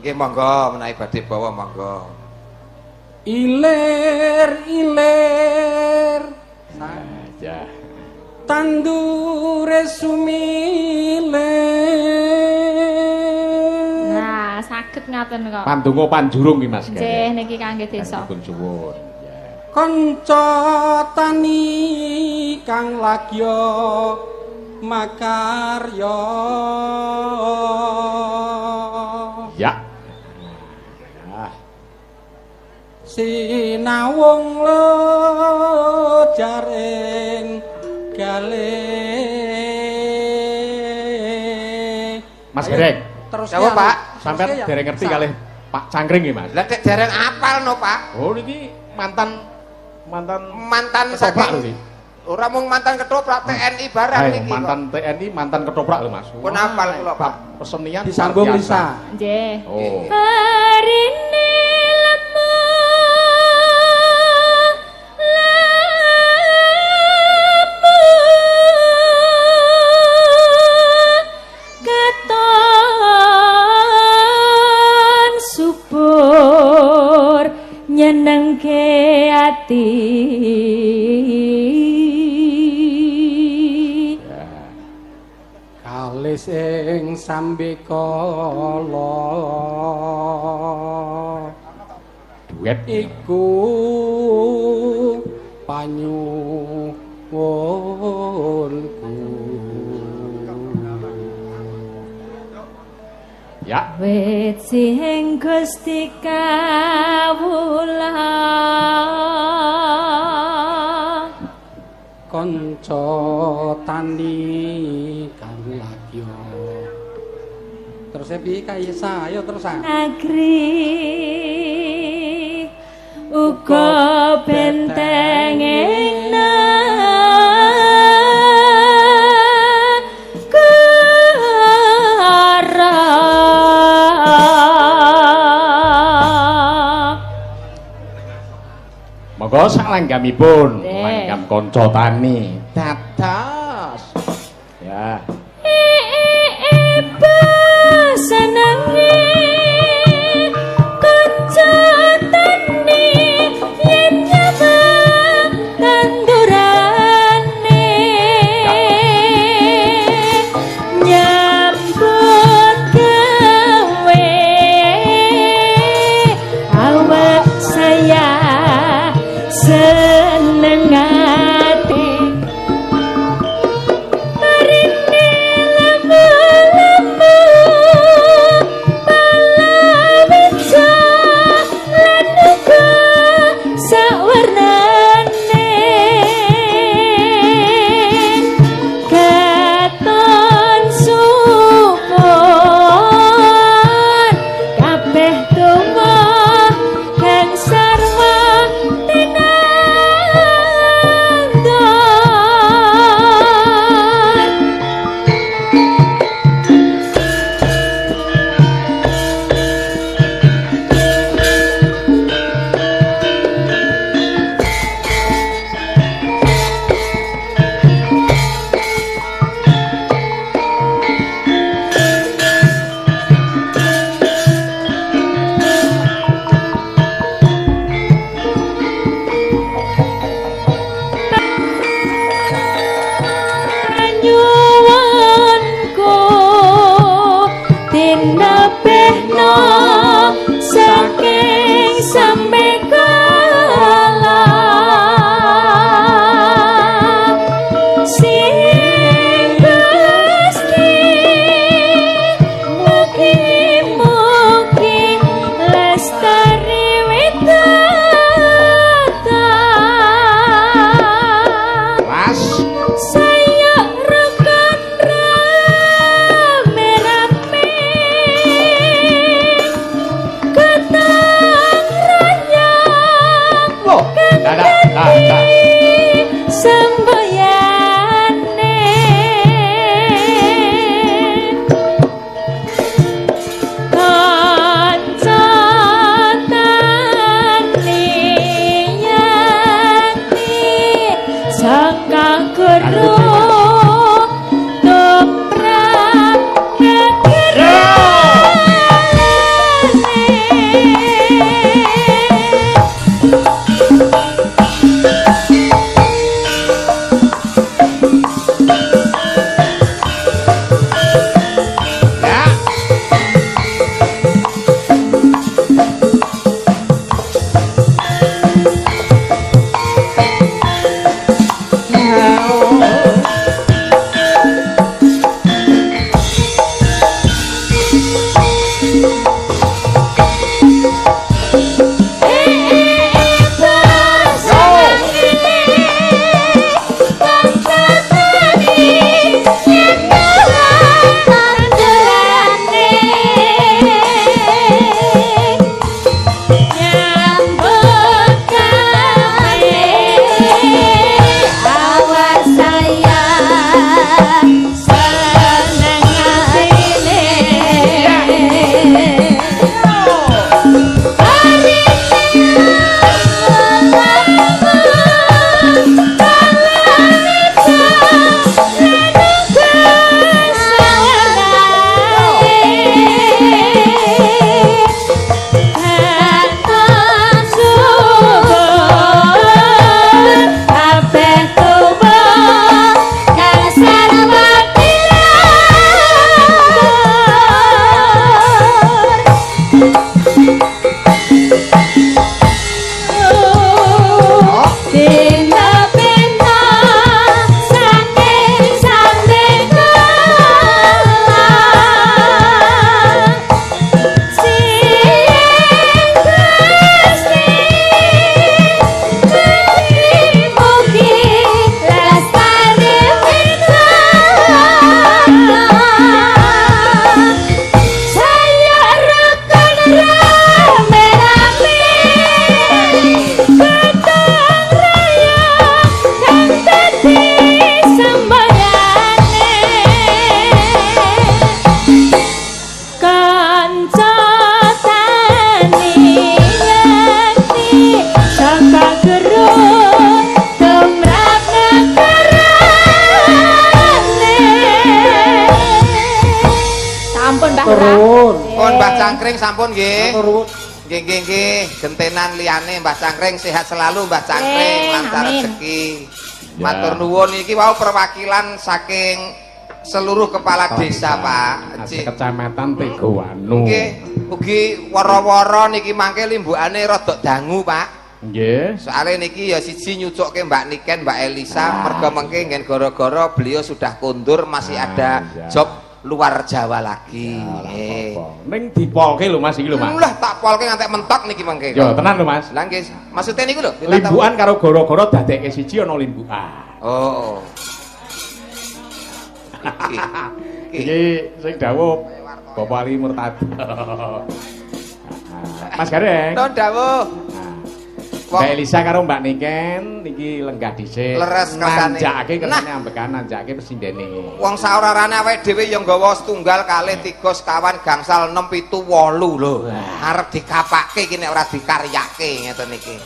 Nggih monggo menawi badhe bawa monggo. Ilir ilir Ya. Tandure sumilir. Nah, saged ngaten kok. Pandonga panjurung iki Mas. Nggih, niki kangge desa. Dipun suwun. Ya. Kanca tani kang lagya makarya. Ya. Ya. Sinawung jaring gale. Mas Gareng, terus Jawa, Pak. Sampeyan dereng ngerti kalih Pak Cangkring iki, Mas. Lah dek dereng apal no, Pak. Oh niki mantan mantan Mantan ketoprak lho saking iki. Ora mung mantan ketoprak TNI barang Ayo, niki. mantan TNI, mantan ketoprak lho, Mas. Pun apal kula, Pak. Bab kesenian Disambung luar biasa. Lisa. Nggih. Oh. Harine lemah lemah katon subur nyenengke ati. Kalis ing sambekala Duet. Iku panyuwunku. Ya. Wit sing Gusti kawula kanca tani kang lagya. Terus piye Kak Yesa? Ayo terus ah. Agri uga benteng ing negara. Monggo sak langgamipun, Nggih. Langgam kanca tani. Dados. Ya. Senenge kanca tani yen nyawang tandurane nyambut gawe awak saya seneng ati. sampun nggih. Matur nuwun. Nggih nggih nggih, gentenan liyane Mbah Cangkring, sehat selalu Mbah Cangkring, Nggih, lancar amin. rezeki. Ya. Matur nuwun, iki wau perwakilan saking seluruh kepala desa, Pak. Cik. Kecamatan Tegowanu. Nggih, ugi wara-wara niki mangke limbukane rada dangu, Pak. Nggih. Soalnya niki ya siji nyucukke Mbak Niken, Mbak Elisa, mergo mengke nggen gara-gara beliau sudah kondur, masih ada job luar Jawa lagi. Nggih. Ning dipolke lho, Mas, iki lho, Mas. Lah, tak polke ngantek mentok niki mengke. Yo tenan lho, Mas. Lah nggih, maksudnya niku lho. Limbukan karo goro-goro dadekke siji ana limbukan. Oh. Iki. Iki. Iki sing dawuh Bapak Ali Murtado. Mas Gareng. Nun dawuh. Mbak Elisa karo Mbak Niken niki lenggah dhisik. Leres kersane. Nanjakake kersane Nah. ambekan nanjakake pesindene. Wong saorarane awake dhewe ya nggawa setunggal kalih tiga sekawan gangsal 6 7 8 lho. Arep dikapake iki nek ora dikaryake ngeten iki.